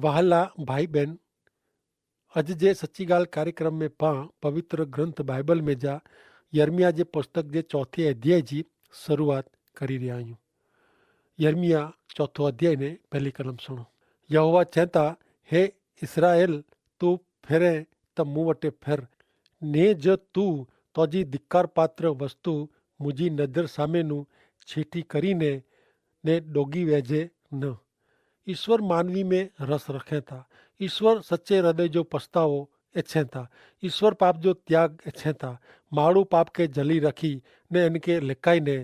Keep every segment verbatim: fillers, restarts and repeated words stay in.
વહાલા ભાઈ બહેન, અજ જે સચ્ચી ગાલ કાર્યક્રમ મેં પાં પવિત્ર ગ્રંથ બાઈબલ મેં જા યર્મિયા જે પુસ્તક જે ચોથે અધ્યાય જી શરૂઆત કરી રહ્યા હૈં. યર્મિયા ચોથો અધ્યાય ને પહેલી કલમ સુણો. યહોવા ચેંતા, હે ઇસરાયેલ, તું ફેરે તો મું વટે ફેર, ને જો તું તોજી ધિક્કારપાત્ર વસ્તુ મુજી નજર સામેનું છેટી કરીને ને ડોગી વેજે ન. ઈસ્વર માનવી મેં રસ રખેં થા. ઈસ્વર સચ્ચે હૃદય જો પસ્તાવો એચ્છેં થા. ઈસ્વર પાપ જો ત્યાગ એચ્છેં થા. માડૂ પાપ કે જલી રખી ને એનકે લેકાઈ ને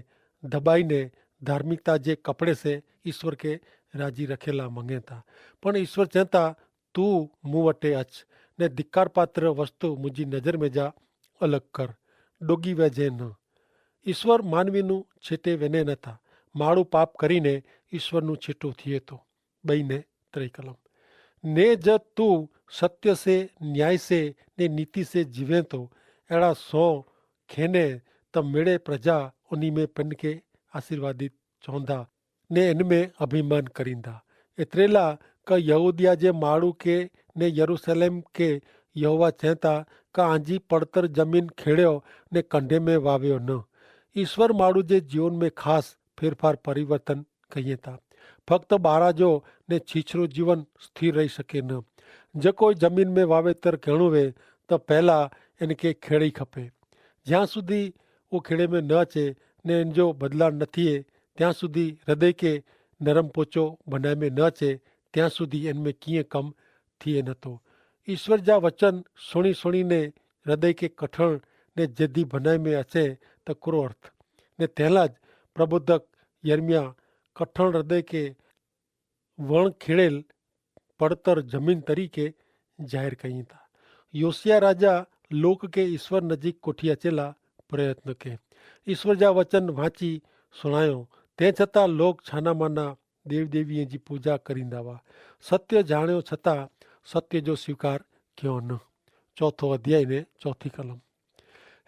ધબાઈ ને ધાર્મિકતા જે કપડે સે ઈસ્વર કે રાજી રખેલા મંગેં થા. પણ ઈસ્વર ચેંતા, તું મુવટે અચ્છ ને ધિક્કારપાત્ર વસ્તુ મુજી નજર મેં જા અલગ કર, ડોગી વેજે ન. ઈસ્વર માનવી નું છેટે વેને નથા. માડૂ પાપ કરીને ઈસ્વર નું છેટો થિયે તો. બઈ ને ત્રય કલમ. ને જદ તું સત્ય સે, ન્યાય સે ને નીતિ સે જીવે તો એડા સો ખેને, તો મેડે પ્રજા ઉની મેં પન કે આશીર્વાદિત ચોંધા ને એન મેં અભિમાન કરીંદા. એતરેલા કે યહૂદિયા જે માડૂ કે ને યરૂસલેમ કે યહોવા ચેંતા કે આંજી પડતર જમીન ખેડ્યો ને કંડે મેં વાવ્યો ન. ઈસ્વર માડૂ જે જીવન મેં ખાસ ફેરફાર પરિવર્તન કહિએ તા. ફક્ત બારા જો ને છીછરો જીવન સ્થિર રહી શકે ન. જે કોઈ જમીન મેં વાવેતર કહેણું વે તો પહેલા એન કે ખેડ઼ી ખપે. જ્યાં સુધી ઉં ખેડ઼ે મેં ન અચે ને એન જો બદલા ન થિયે ત્યાં સુધી હૃદય કે નરમ પોચો ભનાઈ મેં ન અચે ત્યાં સુધી એન મેં કિંય કમ થિયે નતો. ઈસ્વર જા વચન સુણી સુણીને હૃદય કે કઠણ ને જેદી ભનાઈ મેં અચે તો કુરો અર્થ. ને તેલા જ પ્રબોધક યર્મિયા કઠણ હૃદય કે વણ ખીડેલ પડતર જમીન તરીકે જાહેર કહીં થા. યોસિયા રાજા લોક કે ઈસ્વર નજીક કોઠી અચેલા પ્રયત્ન કે ઈસ્વર જા વચન વાંચી સુણાયો. તે છતાં લોક છાનામાના દેવદેવીએ જી પૂજા કરીંદા વા. સત્ય જાણ્યો છતાં સત્ય જો સ્વીકાર ક્યો ન. ચોથો અધ્યાય ને ચોથી કલમ.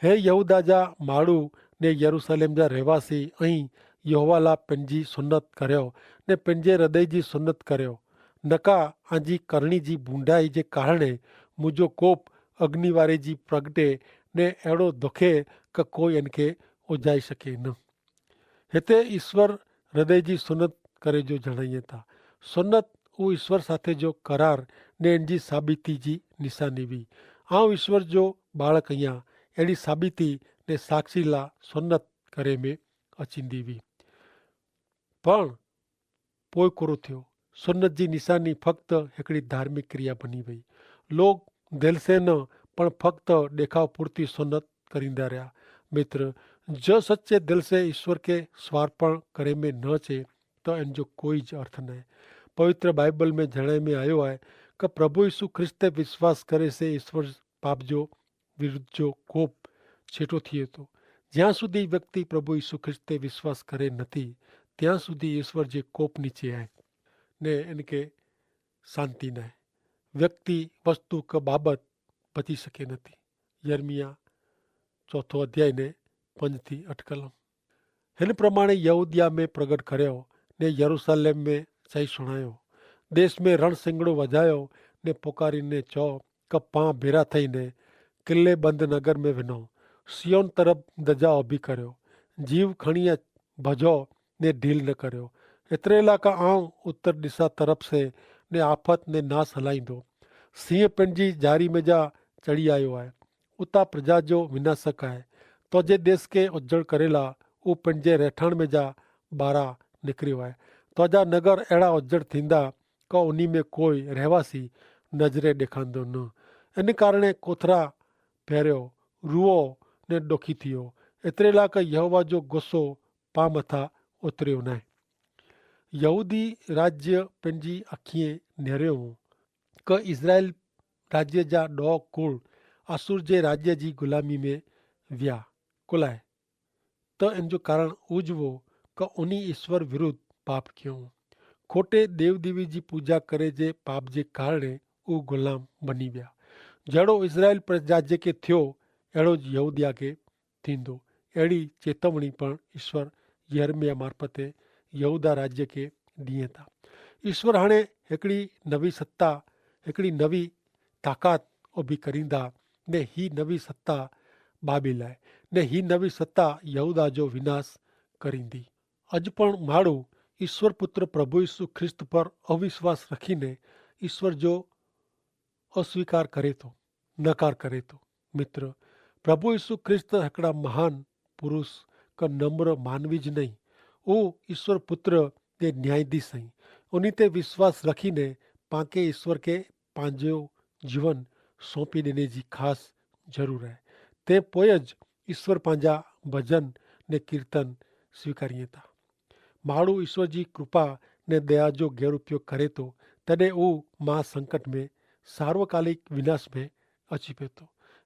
હે યહૂદા જા માડૂ ને યરૂસલેમ જા રહેવાસી, અહીં યહોવાલા પનજી સુન્નત કર્યો ને પનજે હૃદય જી સુન્નત કર્યો. નકા આજી કરણી જી ભૂંડાઈ જે કારણે મુજો કોપ અગ્નિવારે જી પ્રગટે ને એડો ધોખે કે કોઈ એનકે ઓજાઈ શકે ન. હેતા ઈસ્વર હૃદય જી સુન્નત કરે જો જણાઈ થા. સુન્નત ઉં ઈસ્વર સાથે જો કરાર ને એનજી સાબિતી જી નિશાની વી. આઉં ઈસ્વર જો બાળક અહિયા એડી સાબિતી ને સાક્ષી લા સુન્નત કરે મેં અચિંદી વી. પણ પોય કોરો થયો. સુન્નત જી નિશાની ફક્ત હેકડી ધાર્મિક ક્રિયા ભની વય. લોગ દેલસે ન પણ ફક્ત દેખાવ પૂરતી સુન્નત કરીંદા રહ્યા. મિત્ર, જો સચ્ચે દેલસે ઈસ્વર કે સ્વાર્પણ કરે મેં ન છે તો એન જો કોઈ જ અર્થ નાય. પવિત્ર બાઈબલ મેં જણાઈ મેં આયો હૈ કે પ્રભુ ઈસુ ખ્રિસ્ત તે વિશ્વાસ કરે સે ઈસ્વર પાપ જો વિરુદ્ધ જો કોપ છેટો થિયે તો. જ્યાં સુધી વ્યક્તિ પ્રભુ ઈસુ ખ્રિસ્ત તે વિશ્વાસ કરે નથી ત્યાં સુધી ઈસ્વર જે કોપ નીચે આય ને એન કે શાંતિ નાય. વ્યક્તિ વસ્તુ કે બાબત બચી શકે નથી. યર્મિયા ચોથો અધ્યાય ને પંજ થી અટકલમ. હેન પ્રમાણે યહૂદિયા મેં પ્રગટ કર્યો ને યરૂસલેમ મેં સહી સુણાયો. દેશ મેં રણસિંગડો વજાયો ને પોકારી ને ચો કે પાં ભેરા થઈ ને કિલ્લે બંધ નગર મેં વિનો. સિયોન તરફ દજા અભી કર્યો. જીવ ખણીયા ભજો ને ઢીલ ન કર્યો. એતરેલા કા આઉં ઉત્તર દિશા તરફ સે ને આફત ને નાસ હલાઈંદો. સિંહ પનજી જારી મેં જા ચડી આયો હૈ. ઉતા પ્રજા જો વિનાશક હૈ. તો જે દેશ કે ઉજ્જડ કરેલા ઉપને જે રહેઠાણ મેં જા બારા નિકરી વાય. તો જા નગર એડા ઉજ્જડ થીંદા કો ઉની મેં કોઈ રહેવાસી નજરે દેખાંદો ન. એન કારણે કોથરા પહેર્યો, રૂઓ ને દોખી થિયો. એતરેલા કે યહોવા જો ગુસ્સો પા મતા ઉતર્યો નાય. યહૂદી રાજ્ય પનજી અખીએ નેર્યો વો કે ઇઝરાયેલ રાજ્ય જા ડો કુળ આસુર જે રાજ્ય જી ગુલામી મેં વ્યા. કુલાએ તો એન જો કારણ ઉજવો કે ઉની ઇશ્વર વિરુદ્ધ પાપ ક્યો. ખોટે દેવદેવી જી પૂજા કરે જે પાપ જે કારણે ઉ ગુલામ બની વ્યા. જેડો ઇઝરાયેલ પ્રજાજ્ય કે થ્યો એડો જ યહૂદિયા કે થીંદો. એડી ચેતવણી પણ ઇશ્વર યર્મિયા મારફતે યહૂદા રાજ્ય કે દિયે તા. ઇશ્વર હણે હિકડી નવી સત્તા, હિકડી નવી તાકાત ઉભી કરીંદા. ને હી નવી સત્તા બાબિલ આય. ને હી નવી સત્તા યહૂદા જો વિનાશ કરીંદી. અજ પણ માડૂ ઈસ્વર પુત્ર પ્રભુ ઈસુ ખ્રિસ્ત પર અવિશ્વાસ રખીને ઈસ્વર જો અસ્વીકાર કરે તો, નકાર કરે તો. મિત્ર, પ્રભુ ઈસુ ખ્રિસ્ત હેકડા મહાન પુરુષ કા નમ્ર માનવી જ નહીં, વો ઈસ્વર પુત્ર તે ન્યાયાધીશ હૈં. ઉની તે વિશ્વાસ રખીને પાંકે ઈસ્વર કે પાંજો જીવન સોંપી દેને જી ખાસ જરૂર હૈ. તે પોય જ ઈસ્વર પાંજા ભજન ને કીર્તન સ્વીકારિયે તા. માડૂ ઈસ્વર જી કૃપા ને દયા જો ગેરઉપયોગ કરે તો, તદે ઉં મહાસંકટ મેં સાર્વકાલિક વિનાશ મેં અચી પેતો.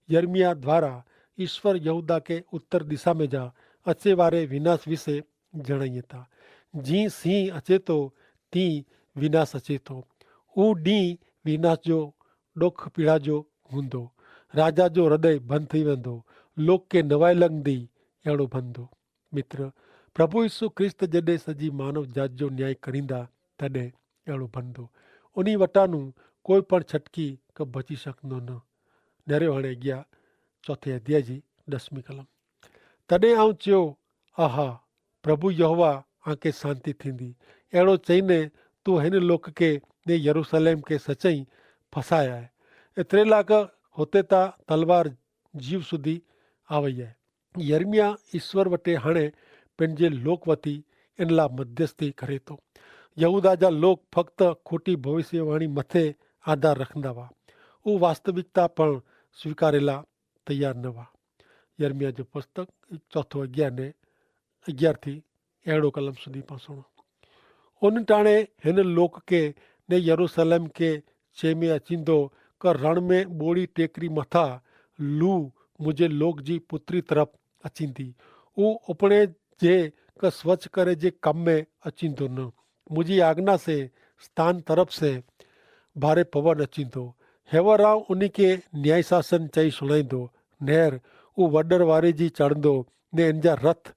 યર્મિયા દ્વારા ઈસ્વર યહૂદા કે ઉત્તર દિશા મેં જા અચેવારે વિનાશ વિશે જણાઈ થા. જી સિંહ અચેતો તી વિનાશ અચેતો. ઉં દી વિનાશ જો ડોખ પીડા જો હૂંદો. રાજા જો હૃદય ભંધ થઈ વેંદો. લોક કે નવાઈ લંગ દી એડો ભંદો. મિત્ર, પ્રભુ ઈસુ ખ્રિસ્ત જડે સજી માનવ જાત જો ન્યાય કરીંદા તદે એડો ભંદો. ઉની વટાનું કોઈ પણ છટકી કે બચી શકનો ન. નેરે વણે અગિયા ચોથે અધ્યાય જી દસમી કલમ. તદે આઉં ચ્યો, આહા, પ્રભુ યહોવા આંકે શાંતિ થીંદી. એડો ચઈને તું હેન લોક કે ને યરૂસલેમ કે સચઈ ફસાયા હૈ. એતરેલા કે હોતે તા તલવાર જીવ સુધી આવય હૈ. યર્મિયા ઈસ્વર વટે હણે પેનજે લોક વતી એનલા મધ્યસ્થી કરે તો. યહૂદા જા લોક ફક્ત ખોટી ભવિષ્યવાણી મતે આધાર રખંદા વા. ઉ વાસ્તવિકતા પણ સ્વીકારેલા તૈયાર ન વા. યર્મિયા જો પુસ્તક ચોથો અગિયાર ને અગિયાર થી એડો કલમ સુધી પાસણો. ઉન ટાણે હેન લોક કે ને યરૂસલેમ કે ચેમે અચિંદો કે રણ મેં બોડી ટેકરી મથા લૂ મુઝે લોક જી પુત્રી તરફ અચિંદી. ઉ ઉપને જે કે સ્વચ્છ કરે જે કમ મેં અચિંદો ન. મુઝે આજ્ઞા સે સ્થાન તરફ સે ભારે પવન અચિંદો. હેવર આવ ઉની કે ન્યાયશાસન ચાઈ સુણાઈંદો. નેર ઉ વડર વારે જી ચડંદો ને એનજા રથ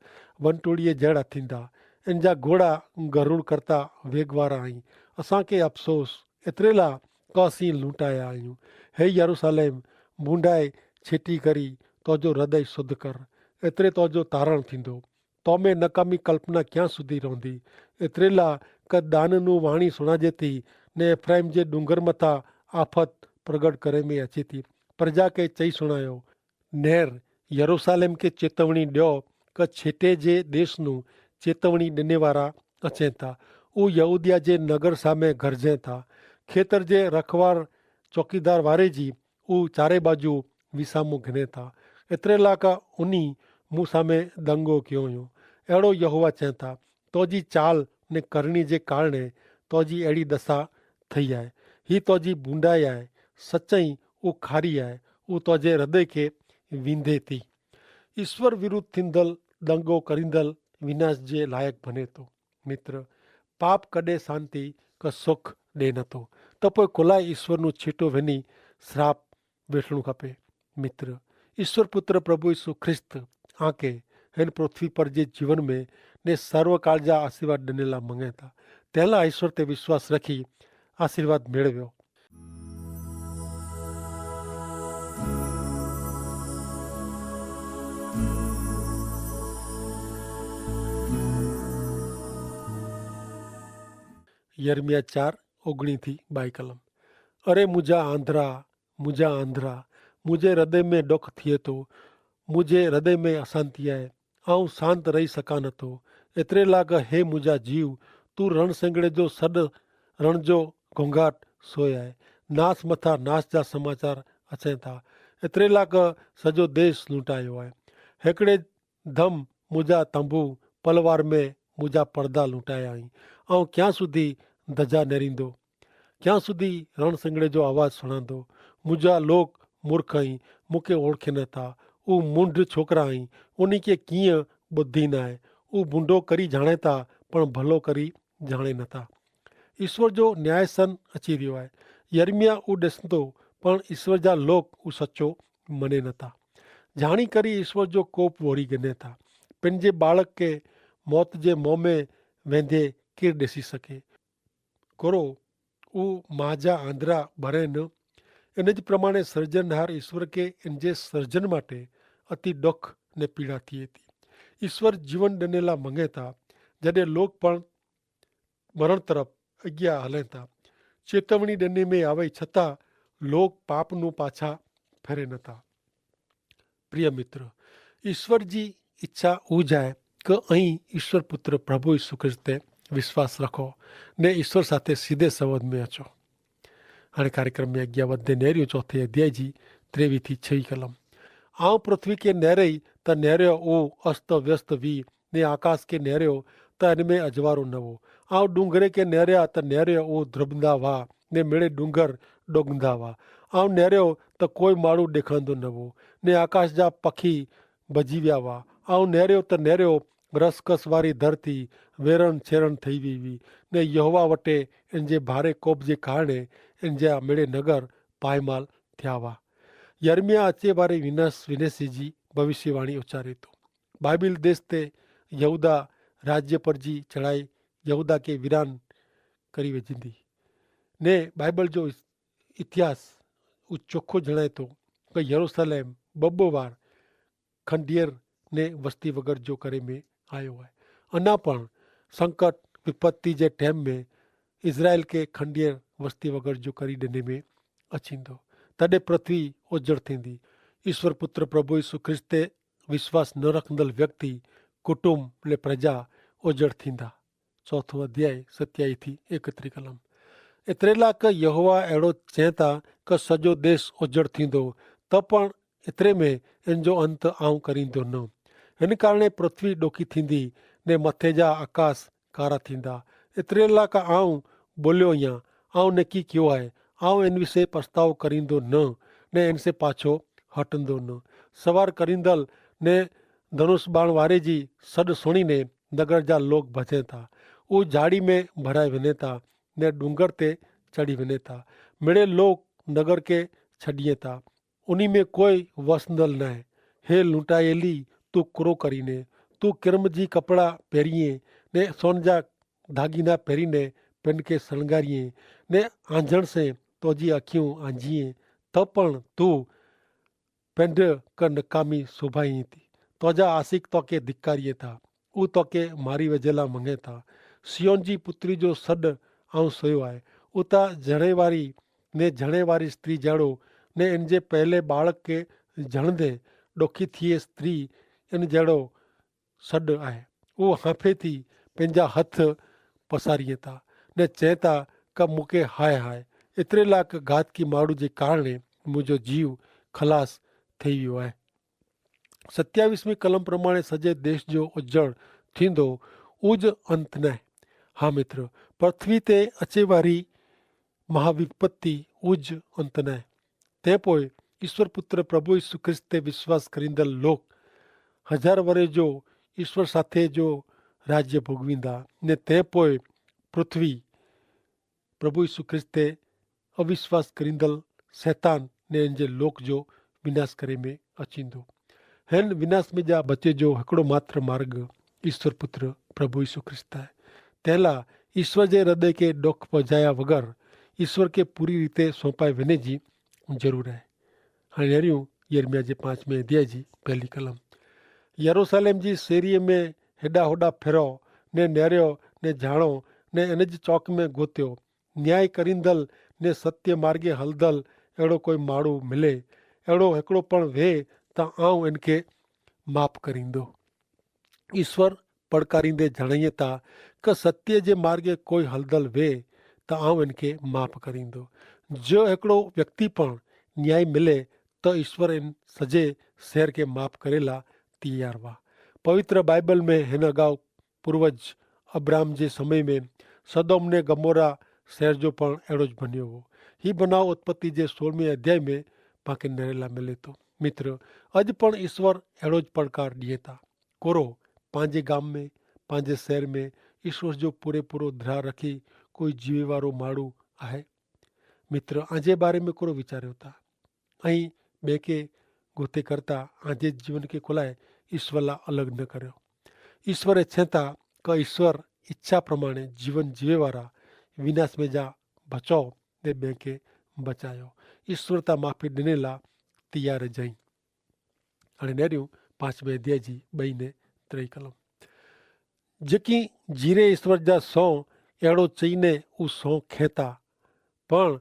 વંટોળીએ જેડા થીંદા. એનજા ઘોડા ગરુડ કરતા વેગવારા આઈ. અસાંકે અફસોસ એતરેલા કા સી લૂંટાયા આયું. હે યરૂસલેમ, ભૂંડાઈ છેટી કરી તોજો હૃદય શુદ્ધ કર. એતરે તોજો તારણ થીંદો. તોમે નકામી કલ્પના ક્યાં સુધી રોંધી? એતરેલા કદાનનું વાણી સુણાજેતી ને એફ્રાઈમ જે ડુંગર મતા આફત પ્રગટ કરે મેં અચેતી. પ્રજા કે ચઈ સુણાયો. નેર યરૂસાલેમ કે ચેતવણી ડ્યો કે છેટે જે દેશનું ચેતવણી ડેનેવારા અચેતા. ઉ યહૂદિયા જે નગર સામે ઘરજેતા. ખેતર જે રખવાર ચોકીદાર વારે જી ઉ ચારે બાજુ વિસામો ઘનેતા. એતરેલા કા ઉની મુસામે દંગો ક્યો યો. એડો યહોવા ચેતા. તોજી ચાલ ને કરણી જે કારણે તોજી એડી દસા થઈ આય. હી તોજી બુંડાઈ આય. સચ્ચાઈ ઉ ખારી આય. ઉ તોજે હૃદય કે વિંધે તી. ઈસ્વર વિરુદ્ધ થીંદલ દંગો કરીંદલ વિનાશ જે લાયક ભને તો. મિત્ર, પાપ કદે શાંતિ કે સુખ દે નતો. તો પોય કોલાએ ઈસ્વરનું છીટો વેની શ્રાપ વેઠણું ખપે. મિત્ર, ઈસ્વર પુત્ર પ્રભુ ઈસુ ખ્રિસ્ત આંકે હેન પૃથ્વી પર જે જીવન મેં ને સર્વકાળ જા આશીર્વાદ દનેલા મંગેતા. તેલા ઈસ્વર તે વિશ્વાસ રખી આશીર્વાદ મેળવ્યો. યર્મિયા ચાર ઓગણી થી બાઈ કલમ. અરે મુજા આંધરા, મુજા આંધરા, મુજે હૃદય મેં ડોખ થિયે તો, મુજે હૃદય મેં અશાંતિ આય, આઉં શાંત રહી સકાન તો. એતરેલા કે હે મુજા જીવ, તું રણસંગડે જો સડ રણ જો ઘોંઘાટ સોય આય. નાસ મથા નાસ જા સમાચાર અચેતા. એતરેલા કે સજો દેશ લૂંટાયો આય. હેકડે ધમ મુજા તંબુ પલવાર મેં મુજા પડદા લૂંટાયા હૈં. આઉં ક્યાં સુધી ધજા નેરીંદો? ક્યાં સુધી રણસંગડે જો આવાજ સુણાંદો? મુજા લોક મૂર્ખ હૈં, મુકે ઓળખે ન થા. ઉં મૂંઢ છોકરા હૈં, ઉની કે કિયા બુદ્ધિ નાય. ઉં ભૂંડો કરી જાણે થા, પણ ભલો કરી જાણે ન થા. ઈસ્વર જો ન્યાયસન અચી રહ્યો હૈ. યર્મિયા ઉં ડેસંદો, પણ ઈસ્વર જા લોક ઉં સચો મને નતા. જાણી કરી ઈસ્વર જો કોપ વોરી ગને થા. પેનજે બાળક કે મોત જે મોમે વેંધે કીર દેસી સકે? કોરો ઉહ માજા આંધરા ભરે ન. એન જ પ્રમાણે સર્જનહાર ઈશ્વર કે એન જે સર્જન માટે અતિ ડોખ ને પીડા થી એતી. ઈશ્વર જીવન ડનેલા મંગેતા, જડે લોક પણ મરણ તરફ અગિયા હલેતા. ચેતવણી ડને મેં આવે છતાં લોક પાપનું પાછા ફેરે નતા. પ્રિય મિત્ર, ઈશ્વર જી ઇચ્છા ઉજાય કે અહીં ઈશ્વર પુત્ર પ્રભુ ઈસુ ખ્રિસ્તે વિશ્વાસ રાખો ને ઈશ્વર સાથે સીધે સંવાદમે અચો. હાણે કાર્યક્રમમે અજ્ઞાવત દે નેર્યું ચોથે અધ્યાય જી ત્રેવી થી છવી કલમ. આવ પૃથ્વી કે નેરય ત નેર્યો ઓ અસ્ત વ્યસ્ત વી ને આકાશ કે નેર્યો ત એનમે અજવારો નવો. આવ ડુંગરે કે નેર્યા ત નેર્યો ઓ ધ્રબંદા વા ને મેળે ડુંગર ડોગંદા વા. આવ નેર્યો ત કોઈ માળું દેખાંદો નવો ને આકાશ જા પખી ભજીવ્યા વા. આવ નેર્યો ત નેર્યો રસકસ વારી ધરતી વેરણ છેરણ થઈ વી વી ને યહોવા વટે એન જે ભારે કોપ જે કારણે એન જે મેળે નગર પાયમાલ થ્યાવા. યર્મિયા અચે વારે વિનસ વિનેસી જી ભવિષ્યવાણી ઉચ્ચારે તો. બાઇબલ દેશ તે યહૂદા રાજ્ય પર જી ચઢાઈ યહૂદા કે વિરાન કરી વેજિંદી. ને બાઇબલ જો ઇતિહાસ ઉચોખો જણાયતો કે યરૂસલેમ બબ્બો વાર ખંડિયર ને વસ્તી વગર જો કરે મેં આયો હૈ. અના પણ સંકટ વિપત્તિ જે ટેમ મેં ઇઝરાયલ કે ખંડિયર વસ્તી વગર જો કરી દેને મેં અચિંદો. તદે પૃથ્વી ઓજર થીંદી. ઇશ્વર પુત્ર પ્રભુ ઇશુ ખ્રિસ્તે વિશ્વાસ ન રખંદલ વ્યક્તિ કુટુંબ ને પ્રજા ઓજર થીંદા. ચોથો અધ્યાય સત્યાઈ થી એકત્રી કલમ. એતરેલા કે યહોવા એડો ચેતા કે સજો દેશ ઓજર થીંદો, તો પણ એતરે મેં એન જો અંત આઉં કરીંદો ન. એન કારણે પૃથ્વી ડોકી થીંદી ને મથે જા આકાશ કારા થીંદા. એતરેલા કે આઉં બોલ્યો યા આઉં નેકી ક્યો હૈ. આઉં એન વિશે પસ્તાવો કરીંદો ન ને એન સે પાછો હટંદો ન. સવાર કરીંદલ ને ધનુષ બાણ વારે જી સડ સુણીને નગર જા લોક ભજે થા. ઉ જાડી મેં ભરાય વને થા ને ડુંગર તે ચડી વને થા. મેળે લોક નગર કે છડિયે થા. ઉની મેં કોઈ વસંદલ નાય. હે લૂંટાયેલી, તું ક્રો કરીને તું કિર્મ જી કપડા પહેરિયે ને સોન જા ધાગીના પહેરીને પેનકે સણગારિયે ને આંજણ સે તોજી અખિયું આંજીયે, તો પણ તું પેંધ કર નકામી સોભાઈ તી. તોજા આશિક તોકે ધિક્કારિયે તા. ઉ તોકે મારી વજેલા મંગે તા. સિયોન જી પુત્રી જો સડ આઉં સોયો આય. ઉતા જણેવારી ને જણેવારી સ્ત્રી જેડો ને એન જે પહેલે બાળક કે જણદે ડોખી થિયે સ્ત્રી એન જેડો સડ આય. ઉહ હાંફે થી પૈંજા હથ પસારિયે તા ને ચેતા કે મુકે હાય હાય. એતરેલા કે ગાતકી માડૂ જે કારણે મુજો જીવ ખલાસ થઈ વ્યો આય. સત્યાવિશ મી કલમ પ્રમાણે સજે દેશ જો ઉજ્જડ થીંદો ઉજ અંત નાય. હા મિત્ર, પૃથ્વી તે અચેવારી મહાવિપત્તિ ઉજ અંત નાય. તે પોય ઈસ્વર પુત્ર પ્રભુ ઈસુ ખ્રિસ્ત તે વિશ્વાસ કરીંદલ લોક હજાર વરે જો ઈસ્વર સાથે જો રાજ્ય ભોગવીંદા. ને તે પોય પૃથ્વી પ્રભુ ઈસુ ખ્રિસ્ત તે અવિશ્વાસ કરીંદલ સૈતાન ને એન જે લોક જો વિનાશ કરે મેં અચીંદો. હેન વિનાશ મેં જા બચે જો હેકડો માત્ર માર્ગ ઈસ્વર પુત્ર પ્રભુ ઈસુ ખ્રિસ્ત હૈ. તેલા ઈસ્વર જે હૃદય કે ડોખ પજાયા વગર ઈસ્વર કે પૂરી રીતે સોંપાઈ વેને જી જરૂર હૈ. હણિયાર્યું યર્મિયા જે પાંચમે અધ્યાય જી પહેલી કલમ. યરૂસાલેમ જી શેરી મેં હેડા હોડા ફેરો ને નેર્યો ને જાણો ને એન જી ચોક મેં ગોત્યો. ન્યાય કરીંદલ ને સત્ય માર્ગે હલદલ એડો કોઈ માડૂ મિલે એડો હેકડો પણ વે, તા આઉં એનકે માફ કરીંદો. ઈસ્વર પડકારીંદે જણાયે તા કે સત્ય જે માર્ગે કોઈ હલદલ વે, તા આઉં એનકે માફ કરીંદો. જો હેકડો વ્યક્તિ પણ ન્યાય મિલે, તો ઈસ્વર એન સજે શહેર કે માફ કરેલા તિયાર વા. પવિત્ર બાઈબલ મેં હેન અગાઉ પૂર્વજ અબ્રાહમ જે સમય મેં સદોમ ને ગમોરા શહેર જો પણ એડો જ ભન્યો હો. હી બનાવ ઉત્પત્તિ જે સોળમે અધ્યાય મેં પાંકે નરેલા મેલે તો. મિત્ર, અજ પણ ઈસ્વર એડો જ પડકાર દિયે તા. કોરો પાંજે ગામ મેં પાંજે શહેર મેં ઈસ્વર જો પૂરેપૂરો ધ્રા રખી કોઈ જીવેવારો માડૂ આહે? મિત્ર, આજે બારે મેં કોરો વિચાર્યો તા? અહીં બેકે ગોતે કરતા આજે જીવન કે કોલાએ ઈસ્વર લા અલગ ન કર્યો. ઈસ્વર એચ્છે તા કે ઈસ્વર ઇચ્છા પ્રમાણે જીવન જીવેવારા વિનાશ મેં જા ભચો, ને બેંકે બચાયો. ઈસ્વર તા માફી દેને લા તૈયાર જઈ. અને નેર્યું પાંચમે અધ્યાય જી બઈ ને ત્રેય કલમ. જેકી જીરે ઈસ્વર જા સોં એડો ચઈને ઉં સોં ખેંતા, પણ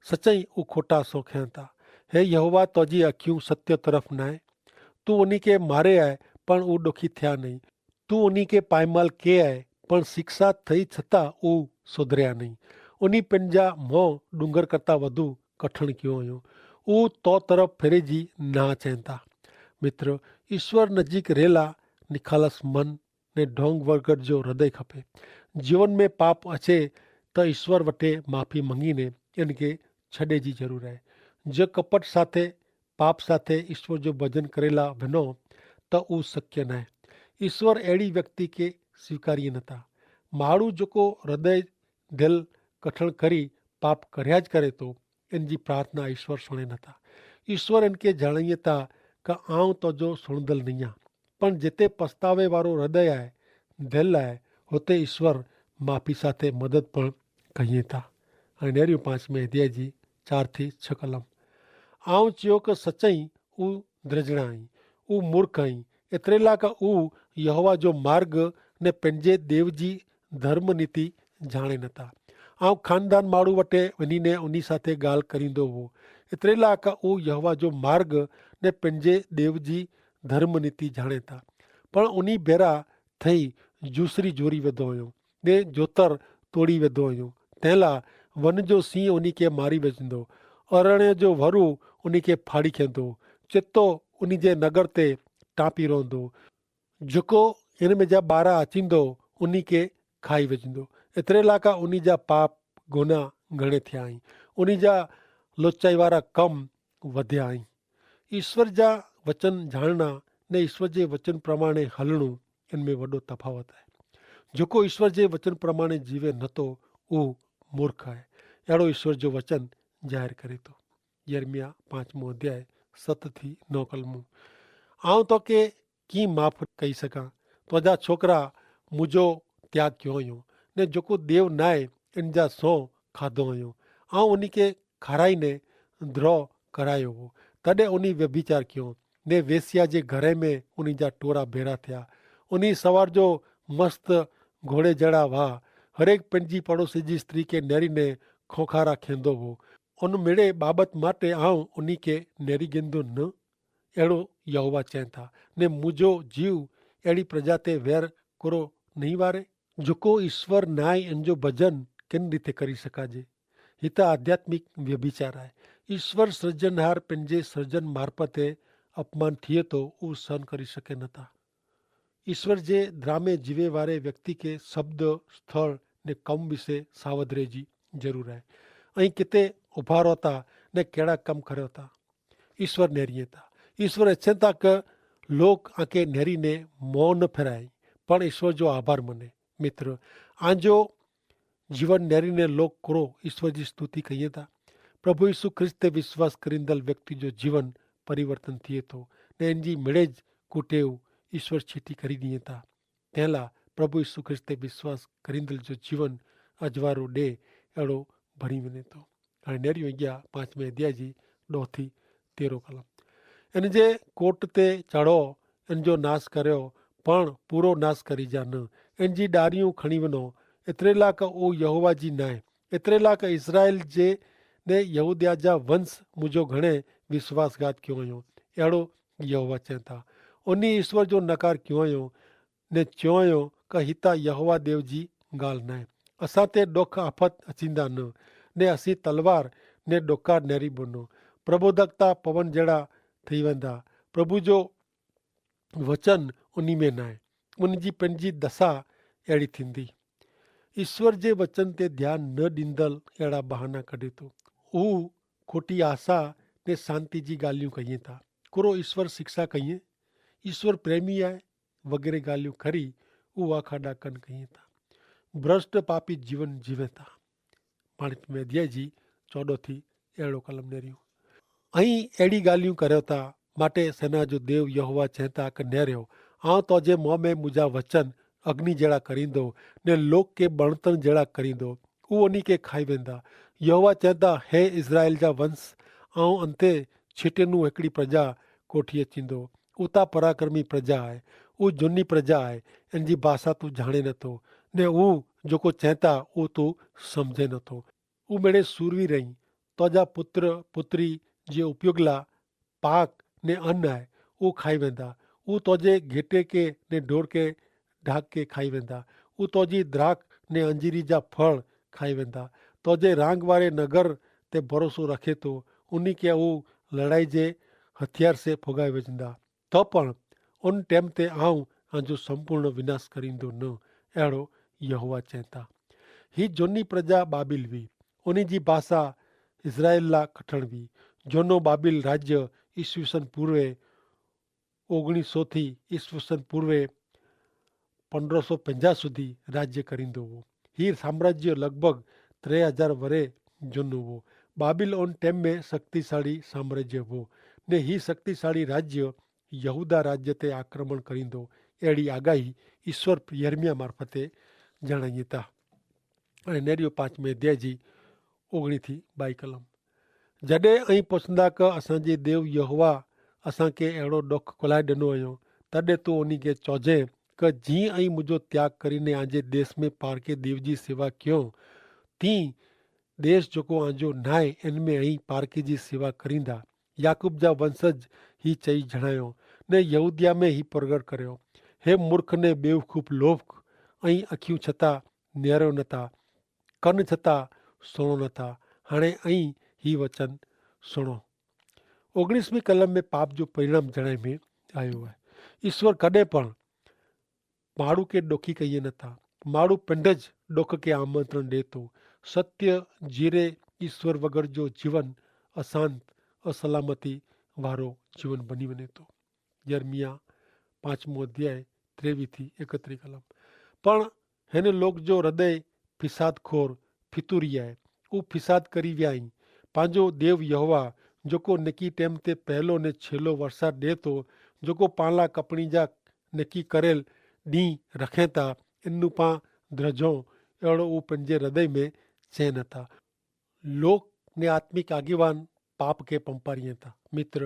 સચાઈ ઉં ખોટા સોં ખેંતા. હે યહોવા, તોજી અખ્યું સત્ય તરફ નાય. તું ઉની કે મારે આય, પણ ઉં ડોખી થ્યા નહીં. તું ઉની કે પાયમાલ કે આય, પણ શિક્ષા થઈ છતાં ઉં સુધર્યા નહીં. ઉની પેનજા મોં ડુંગર કરતા વધુ કઠણ ક્યો અયો. ઉં તો તરફ ફેરે જી ના ચેંતા. મિત્ર, ઈસ્વર નજીક રહેલા નિખાલસ મન ને ઢોંગ વર્ગર જો હૃદય ખપે. જીવન મેં પાપ અછે, તો ઈસ્વર વટે માફી મંગીને એન કે છડે જી જરૂર હૈ. જે કપટ સાથે, પાપ સાથે ઈસ્વર જો ભજન કરેલા વિનો, તો ઉં શક્ય નાય. ઈસ્વર એડી વ્યક્તિ કે સ્વીકારી નતા. માડૂ જોકો હૃદય દિલ કઠણ કરી પાપ કર્યા જ કરે તો એન જી પ્રાર્થના ઈસ્વર સુણે નતા. ઈસ્વર એન કે જાણીએ તા કે આઉં તો જો સુણદલ નહિયા. પણ જેતે પસ્તાવે વારો હૃદય આય, દિલ આય, હોતે ઈસ્વર માફી સાથે મદદ પણ કહિએ તા. અને નેર્યું પાંચમે અધ્યાય જી ચાર થી છ કલમ. આઉં ચ્યો કે સચાઈ ઉં દ્રજણા હૈં, ઉં મૂર્ખ હૈં. એતરેલા કે ઉં યહોવા જો માર્ગ ને પેનજે દેવ જી ધર્મનીતિ જાણે નતા. આઉં ખાનદાન માળુ વટે વનીને ઉની સાથે ગાલ કરીંદો હો. એતરેલા કે ઉં યહોવા જો માર્ગ ને પેનજે દેવ જી ધર્મનીતિ જાણે તા. પણ ઉની ભેરા થઈ જૂસરી જોરી વધો અયો, ને જોતર તોડી વધો અયો. તેલા વન જો સિંહ ઉની કે મારી વજંદો, અરણ્ય જો વરુ ઉની કે ફાડી ખેંદો, ચેતો ઉની જે નગર તે ટાંપી રોંદો. જકો એન મેં જા બારા આચીંદો ઉની કે ખાઈ વજંદો. એતરેલા કા ઉની જા પાપ ગુના ઘણે થ્યા હૈં. ઉની જા લોચાઈ વારા કમ વધ્યા હૈં. ઈસ્વર જા વચન જાણના ને ઈસ્વર જે વચન પ્રમાણે હલણું એન મેં વડો તફાવત હૈ. જોકો ઈસ્વર જે વચન પ્રમાણે જીવે નતો, ઉહ મૂર્ખ હૈ. એડો ઈસ્વર જો વચન જાહેર કરે તો. યર્મિયા પાંચમો અધ્યાય સત થી નવ કલમો. આઉં તો કે કી માફ કઈ સકાં? તો જા છોકરા મુજો ત્યાગ ક્યો અયો, ને જોકો દેવ નાય એન જા સો ખાધો અયો. આઉં ઉની કે ખારાઈ ને દ્રોહ કરાયો હો. તદે ઉની વ્યભિચાર ક્યો, ને વેસ્યા જે ઘરે મેં ઉની જા ટોરા ભેરા થ્યા. ઉની સવાર જો મસ્ત ઘોડે જેડા વાહ. હરેક પેનજી પડોસી જી સ્ત્રી કે નેરી ને ખોંખારા ખેંદો હો. ઉન મેડે બાબત માટે આઉં ઉની કે નેરી ગેંદો ન? એડો યહોવા ચેંતા, ને મુજો જીવ એડી પ્રજા તે વેર કરો નહીં વારે? જોકો ઈસ્વર નાય એન જો ભજન કેન રીતે કરી સકાજે? હિતા આધ્યાત્મિક વ્યભિચાર આય. ઈસ્વર સર્જનહાર પેનજે સર્જન મારફતે અપમાન થિયે તો ઉસન કરી શકે નતા. ઈસ્વર જે દ્રામે જીવે વારે વ્યક્તિ કે શબ્દ, સ્થળ ને કમ વિશે સાવધ રહેજી જરૂર આય. અહીં કિતે ઉભારો તા ને કેડા કમ કર્યો તા? ઈસ્વર નેરી તા. ઈસ્વર એચ્છે તા કે લોક આંકે નેરી ને મોં ન ફેરાય, પણ ઈસ્વર જો આભાર મને. મિત્ર, આંજો જીવન નેરી ને લોક કરો ઈસ્વર જી સ્તુતિ કહિયે તા. પ્રભુ ઈસુ ખ્રિસ્ત તે વિશ્વાસ કરીંદલ વ્યક્તિ જો જીવન પરિવર્તન થિયે તો, ને એનજી મેળે જ કુટેવ ઈસ્વર છીટી કરી દિયે તા. તેલા પ્રભુ ઈસુ ખ્રિસ્ત તે વિશ્વાસ કરીંદલ જો જીવન અજવારો ડે એડો ભરી વને તો. અને નેરી વૈગિયા પાંચમે અધ્યાય જી દો થી તેરો કલમ. એન જે કોટ તે ચડો, એન જો નાસ કર્યો, પણ પૂરો નાસ કરી જા ન. એન જી ડારિયું ખણી વનો. એતરેલા કે ઉ યહોવા જી નાય. એતરેલા કે ઇસરાયેલ જે ને યહૂદિયા જા વંશ મુજો ઘણે વિશ્વાસઘાત ક્યો અયો, એડો યહોવા ચેંતા. ઉની ઇશ્વર જો નકાર ક્યો અયો, ને ચ્યોંયો કે હિતા યહોવા દેવ જી ગાલ નાય. અસાં તે ડોખ આફત અચિંદા ન, ને અસી તલવાર ને ડોકાર નેરી બોનો. પ્રબોધકતા પવન જેડા થઈ વેંદા. પ્રભુ જો વચન ઉની મેં નાય. ઉન જી પેનજી દસા એડી થીંદી. ઇશ્વર જે વચન તે ધ્યાન ન દીંદલ એડા બહાના કઢે તો. ઉહ ખોટી આશા ને શાંતિ જી ગાલિયું કહિયે તા. કુરો ઇશ્વર શિક્ષા કહિયે? ઇશ્વર પ્રેમી આય વગેરે ગાલિયું ખરી ઉહ આખા ડાકન કહિયે તા. ભ્રષ્ટ પાપી જીવન જીવે તા. માણિત મેં અધ્યાય જી ચૌદો થી એડો કલમ નેર્યું. અહીં એડી ગાલિયું કર્યો તા. માટે સેના જો દેવ યહોવા ચેંતા કે નેર્યો, આવ તો જે મોં મેં મુજા વચન અગ્નિ જેડા કરીંદો, ને લોક કે બણતન જેડા કરીંદો. ઉહ અની કે ખાઈ વેંદા. યહોવા ચેંતા, હે ઇઝરાયેલ જા વંશ, આઉં અંતે છીટે નૂં હિકડી પ્રજા કોઠી અચીંદો. ઉતા પરાક્રમી પ્રજા આય. ઉહ જોની પ્રજા આય. એન જી ભાષા તું જાણે નતો, ને ઉહ જોકો ચેંતા ઉહ તું સમઝે નતો. ઉહ મેડે સૂરવી રહી. તોજા પુત્ર પુત્રી જે ઉપયોગલા પાક ને અન્ન આય, ઉહ ખાઈ વેંદા. ઉહ તોજે ઘેટે કે ને ઢોર કે ઢાક કે ખાઈ વેંદા. ઉહ તોજી દ્રાક ને અંજીરી જા ફળ ખાઈ વેંદા. તોજે રાંગ વારે નગર તે ભરોસો રખે તો ઉની કે ઉહ લડાઈ જે હથિયાર સે ફોગાઈ વેજંદા. તો પણ ઉન ટેમ તે આઉં આજો સંપૂર્ણ વિનાશ કરીંદો ન. એડો યહોવા ચેંતા. હી જોની પ્રજા બાબિલ વી. ઉની જી ભાષા ઇઝરાયેલ લા કઠણ વી. જોનો બાબિલ રાજ્ય ઈસવીસન પૂર્વે ઓગણીસો થી ઈસવીસન પૂર્વે પંદ્રસો પંજા સુધી રાજ્ય કરીંદો વો. હી સામ્રાજ્ય લગભગ ત્રે હજાર વરે જોનો વો. બાબિલ ઓન ટેમ મેં શક્તિશાળી સામ્રાજ્ય વો, ને હી શક્તિશાળી રાજ્ય યહૂદા રાજ્ય તે આક્રમણ કરીંદો. એડી આગાહી ઈસ્વર યર્મિયા મારફતે જણાયતા. અને નેરિયો પાંચમે દેજી ઓગણી થી બાઈ કલમ. જડે અહીં પસંદા કે અસાંજે દેવ યહોવા અસાંકે એડો ડોખ કોલાઈ ડેનો અયો, તદે તું ઓની કે ચોજે કે જી અહીં મુજો ત્યાગ કરીને આજે દેશ મેં પારકે દેવ જી સેવા ક્યો, તી દેશ જોકો આજો નાય એન મેં અહીં પારકે જી સેવા કરીંદા. યાકૂબ જા વંશજ હી ચહી જણાયો, ને યહૂદિયા મેં હી પ્રગટ કર્યો. હે મૂર્ખ ને બેવકૂફ લોક, અહીં અખ્યું છતાં નેરો નતા, કન છતાં સુણો નતા. હાણે અહીં હી વચન સુણો. ઓગણીસમી કલમ મેં પાપ જો પરિણામ જણાય મેં આયો હૈ. ઈસ્વર કદે પણ માડૂ કે ડોખી કહિયે નતા. માડૂ પિંડ જ ડોખ કે આમંત્રણ દેતો. સત્ય જીરે ઈસ્વર વગર જો જીવન અશાંત અસલામતી વારો જીવન બની વને તો. યર્મિયા પાંચમો અધ્યાય ત્રેવી થી એકત્રી કલમ. પણ હેન લોક જો હૃદય ફિસાદખોર ફિતુરિયા હૈ. ઉ ફિસાદ કરી વ્યાઈ. પાંજો દેવ યહોવા જોકો નેકી ટેમ તે પહેલો ને છેલ્લો વરસાદ દેતો, જોકો પાંલા કપણી જા નેકી કરેલ દી રખેતા, એનનું પાં દ્રજો એડો ઉ પંજે હૃદય મેં ચેન હતા. લોક ને આત્મિક આગેવાન પાપ કે પંપારી હતા. મિત્ર,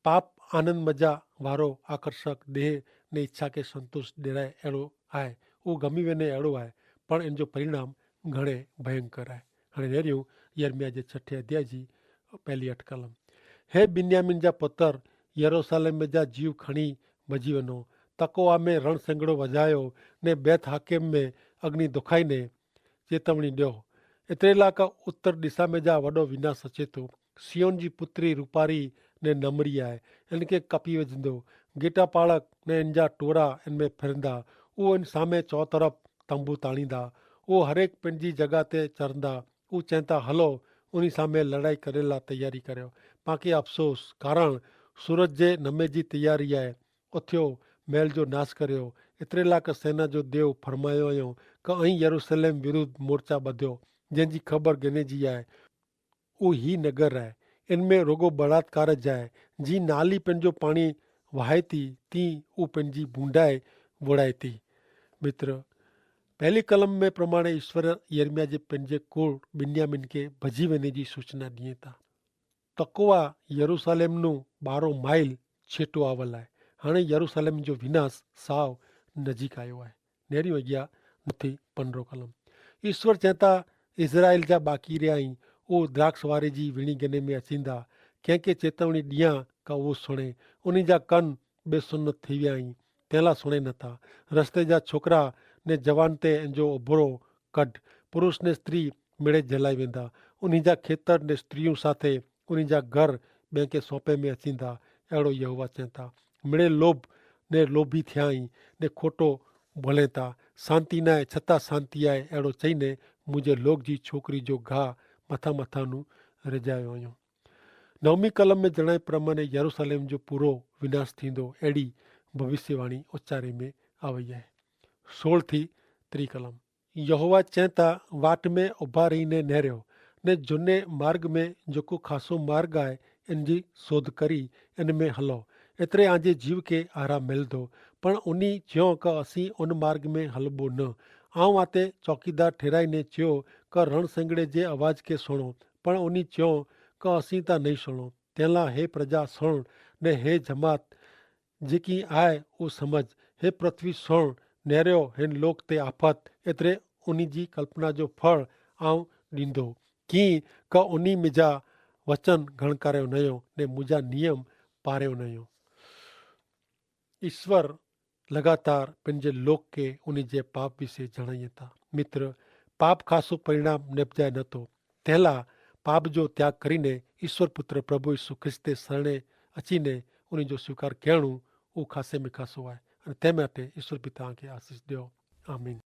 પાપ આનંદ મજા વારો આકર્ષક દેહ ને ઇચ્છા કે સંતોષ દેરાય એડો આય. ઉ ગમી વેને એડો આય, પણ એન જો પરિણામ ઘણે ભયંકર આય. હણે નેર્યું યર્મિયા જે છઠ્ઠે અધ્યાય જી પહેલી અટકલમ. હે બિન્યામિન જા પતર, યરુસાલેમ મેં જા જીવ ખણી ભજી વનો. તકો આમે રણસંગડો વજાયો, ને બેથ હાકેમ મેં અગ્નિ દોખાઈ ને ચેતવણી ડ્યો. એતરેલા કા ઉત્તર દિશામે જા વડો વિનાશ અચેતો. સિયોન જી પુત્રી રૂપારી ને નમરી આય, એનકે કપી વજંદો. ગેટા પાળક ને એનજા ટોરા એનમે ફેરંદા. ઉ એન સામે ચોતરફ તંબુ તાણીદા. ઉ હરેક પેનજી જગા તે ચરંદા. ઉ ચેંતા હલો, ઉની સામે લડાઈ કરેલા તૈયારી કર્યો. પાંકે અફસોસ, કારણ સૂરજ જે નમે જી તૈયારી આય. ઓથ્યો મેલ જો નાસ કર્યો. એતરેલા કે સેના જો દેવ ફરમાયો અયો કે અહીં યરુસલેમ વિરુદ્ધ મોરચા બધ્યો, જેન જી ખબર ગને જી આય. ઉ હી નગર આય. એન મેં રોગો બળાત્કાર જ આય. જી નાલી પેન જો પાણી વહાયતી તી ઉ પેન જી ભૂંડાય વોડાયતી. મિત્ર, પહેલી કલમ મેં પ્રમાણે ઈશ્વર યર્મિયા જે પેન જે કોર બિન્યામિન કે ભજી વેને જી સૂચના દિયે તા. તકોવા યરુસાલેમનું બારો માઈલ છેટો આવલ આય. હણે યરુસાલેમ જો વિનાશ સાવ નજીક આયો આય. નેરી વગ્યા નથી પંડરો કલમ. ઈસ્વર ચેતા ઇઝરાયેલ જા બાકી રહ્યા હી, ઉહ દ્રાક્ષવારે જી વિણી ગને મેં અચીંદા. કેંકે ચેતવણી દિયા કા ઉહ સુણે. ઉની જા કન બેસુન્ન થીવ્યા હી, તેલા સુણે નતા. રસ્તે જા છોકરા ને જવાન તે જો અભરો કઢ. પુરુષ ને સ્ત્રી મેળે જલાઈ વેંદા. ઉની જા ખેતર ને સ્ત્રી સાથે ઉની જા ઘર બેંકે સોંપે મેં અચીંદા. એડો યહોવા ચેંતા. મેળે લોભ ને લોભી થ્યાઈ ને ખોટો ભોલેતા. શાંતિ નાય છતાં શાંતિ આય એડો ચઈને મુઝે લોક જી છોકરી જો ઘા મથા મથાનું રજાયો અયો. નવમી કલમ મેં જણાય પ્રમાણે યરુસાલેમ જો પૂરો વિનાશ થીંદો એડી ભવિષ્યવાણી ઉચ્ચારી મેં આવય હૈ. સોળ થી ત્રી કલમ. યહોવા ચેંતા વાટ મેં ઉભા રહી ને નહર્યો, ને જોને માર્ગ મેં જોકો ખાસો માર્ગ આય એન જી શોધ કરી એન મેં હલો, એતરે આજે જીવ કે આરા મેલ દો. પણ ઉની જ્યો કે અસી ઉન માર્ગ મેં હલબો ન. આઉં આતે ચોકીદાર ઠેરાઈ ને ચ્યો, કે રણસંગડે જે અવાજ કે સુણો. પણ ઉની ચ્યો, કે અસી તા નહીં સુણો. તેલા હે પ્રજા સુણ, ને હે જમાત જેકી આય ઉસમજ. હે પૃથ્વી સુણ, નેર્યો હેન લોક તે આફત. એતરે ઉની જી કલ્પના જો ફળ આઉં દીધો, કિંક ઉની મિજા વચન ગણકાર્યો નયો, ને મુજા નિયમ પાર્યો નયો. ઈસ્વર લગાતાર પન જે લોક કે ઉની જે પાપ વિશે જણાયે તા. મિત્ર, પાપ ખાસો પરિણામ નેપજાય નતો. તેલા પાપ જો ત્યાગ કરીને ઈસ્વર પુત્ર પ્રભુ ઈસુ ખ્રિસ્તે સરણે અચીને ઉની જો સ્વીકાર કહેણું ઉં ખાસે મેં ખાસો આય. અને તેમ માટે ઈસ્વર પિતા આંખે આશીસ દ્યો. આમીન.